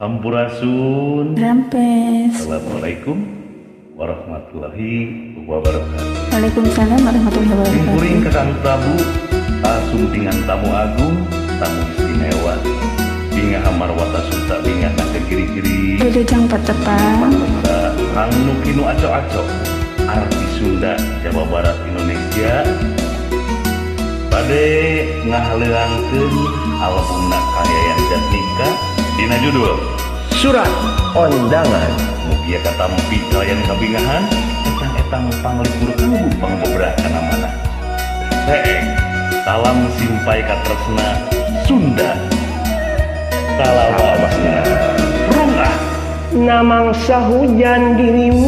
Sampurasun. Rampes. Assalamualaikum warahmatullahi wabarakatuh. Waalaikumsalam warahmatullahi wabarakatuh. Simkuring Kakang Prabu, kasumpingan tamu agung, tamu istimewa. Bingah marwata suta bingah na ke kiri-kiri. Wilujeng patepang. Kang Nuki nu aco-aco. Arti Sunda, Jawa Barat, Indonesia. Bade ngahaleuangkeun albumna karya Yayan Jatnika dina judul Surat Ondangan. Mugia katampi kalian kabingahan etang-etang panglipur kubu pangbebrah kana mana. Heeng, salam simpai katresna Sunda. Salawasna rungah namangsa hujan dirimis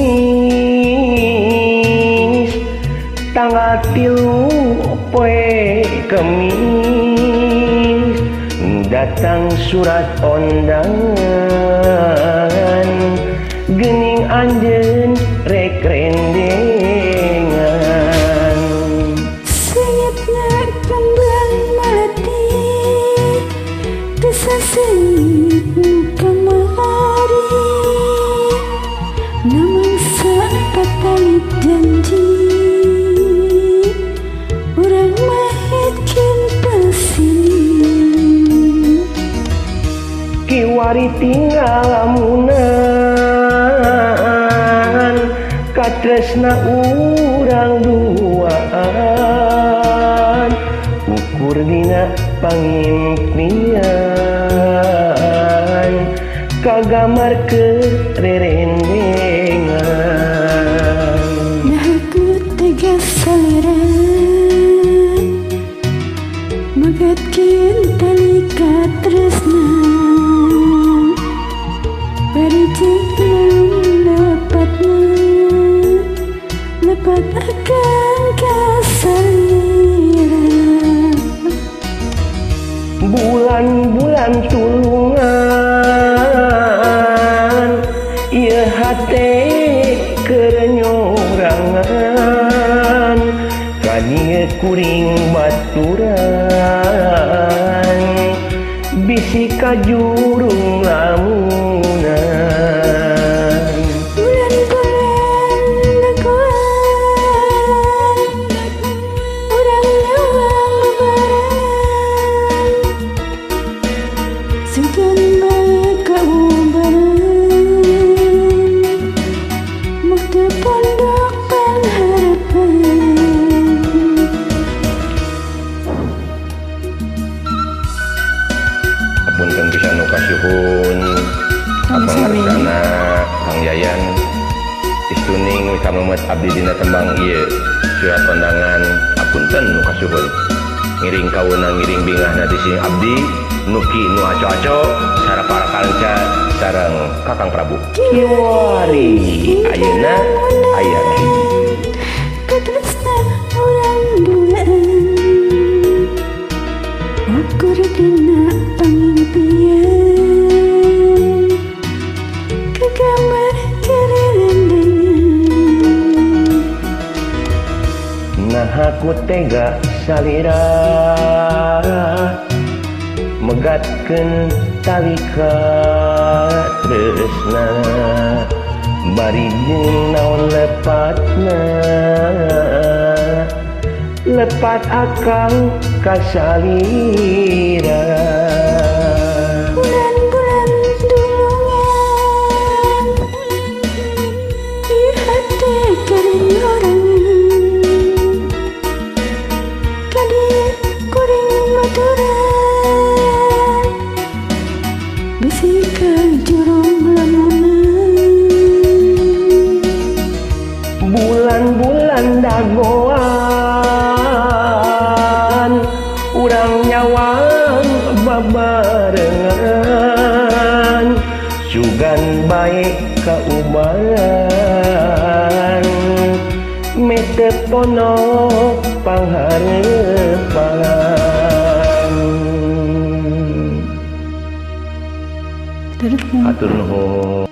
tanggal 3 poe Kemis datang surat ondangan gening anjeun rek rendengan. Senyapna kembang melati tersesat kamari namangsa patali janji urang mahetkeun pasini. Kiwari tinggal lamunan katresna urang duaan ukur dina pangimpian kagamar kererendengan. Nah ku tega salira megatkeun tali katresna lepat akan kasalira. Bulan-bulan tulungan ieu hate keur nyorangan kadieu kuring baturan bisi kajurung lamunan. Bulan-bulan dagoan urang nyawang bebarengan sugan bae kaubaran mukti pondok pangharapan. Apunten pisan nu kasuhun kapangarsana Kang Yayan istuning wikamemet abdi dina tembang ieu surat ondangan. Apunten nu kasuhun ngiring kaweunang ngiring bingahna di sini abdi Nuki nu aco-aco sareng para kanca sareng Kakang Prabu. Kiwari ayeuna aya hiji katresna urang duaan ukur dina pangimpian kagambar kerendengan. Nah aku tega salira megatkeun tali katresna bari jeung naon lepatna lepat akang kasalira. Bulan-bulan dulungan ieu hate keur nyorangan kadieu kuring baturan bisi kajurung lamunan. Bulan-bulan dagoan urang nyawang babarengan sugan bae kaubaran mete ponok pangharepan. Atur nuhun.